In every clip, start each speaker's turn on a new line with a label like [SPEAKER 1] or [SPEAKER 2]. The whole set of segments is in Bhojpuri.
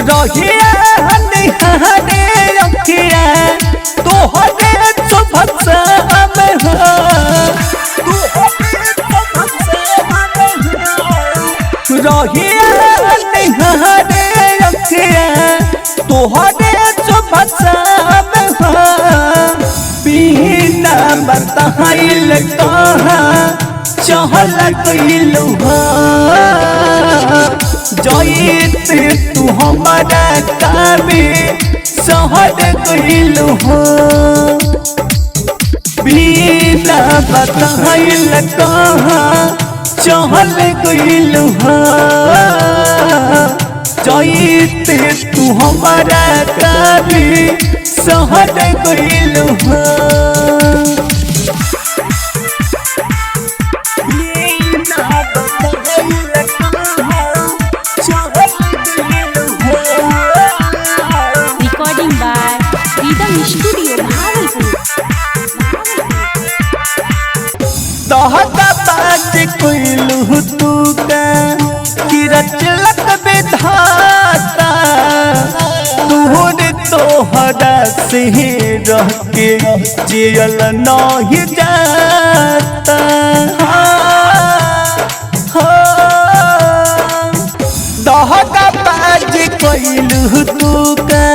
[SPEAKER 1] रहिया निहारे अखिया तोहरे सुभसा में हो। रहिया निहारे अखिया तोहरे सुभसा में हो। बिना बताइल कहाँ चहल गइलू हो। जइत तू हमारा काबे शहर गइलू हो। बिना बताइल कहाँ चहल गइलू हो। जइत तू हमारा काबे शहर गइलू हो।
[SPEAKER 2] Recording by Rhythm Studio Bhagalpur.
[SPEAKER 1] दहता बाज कोइलू तू का किरचलक विधाता। तुहर तोहरा से रह के जियल नहीं जाता। दहता बाज कोइलू तू का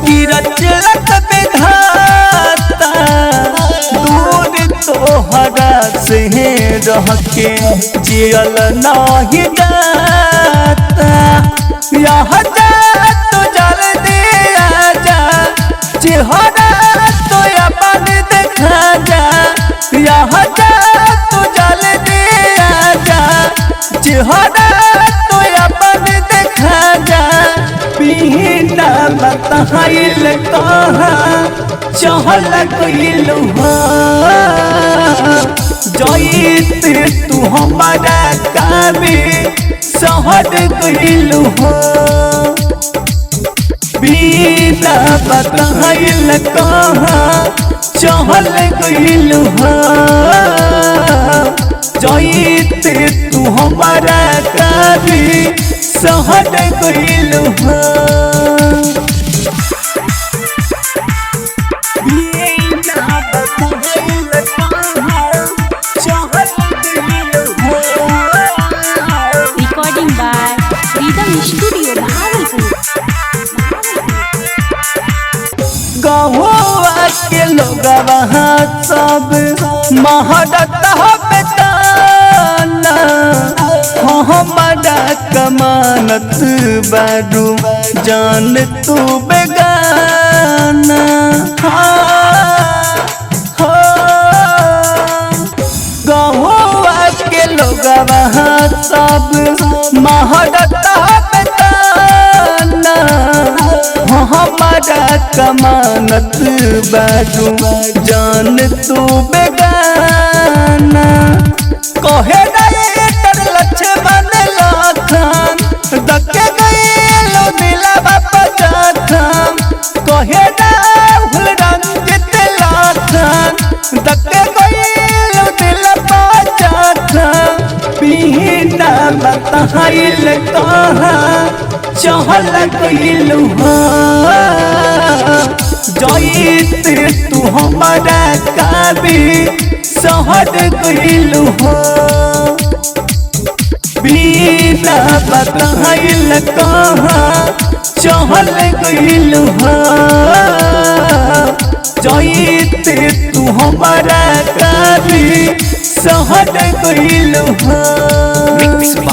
[SPEAKER 1] किरचलक विधाता। दूर तोहरा से रह के जियल नहीं जाता। यह जा तो जल्दी आजा, चेहरा तो अपन देखा जा। यह जा तो जल्दी आजा, चेहरा तो अपन देखा जा। बिना बताइल कहाँ चहल गइलू हो। जइत तू हमारा काबे शहर गइलू हो। बिना बताइल कहाँ चहल गइलू हो। जइत तू हमारा काबे शहर गइलू हो।
[SPEAKER 2] Recording by Rhythm Studio Bhagalpur.
[SPEAKER 1] गहुआ के लोगवा सब महरत बेताना। हमारा कमानत बारू जान तू बेगाना। हो गहुआ के लोगवा सब महरत बेताना। हमारा कमानत बारू जान तू बेगाना। कहे तर लक्ष्मण लखन दके गइलो दिलवा पचाखन। कहे राहुल रंजित लखन दके गइलो दिलवा पचाखन। बिना बताइल कहाँ चहल गइलू हो। जइत तू हमारा काबे शहर गइलू हो। बिना बताइल कहाँ चहल गइलू हो। जइत तू हमारा काबे शहर गइलू हो।
[SPEAKER 3] Mix by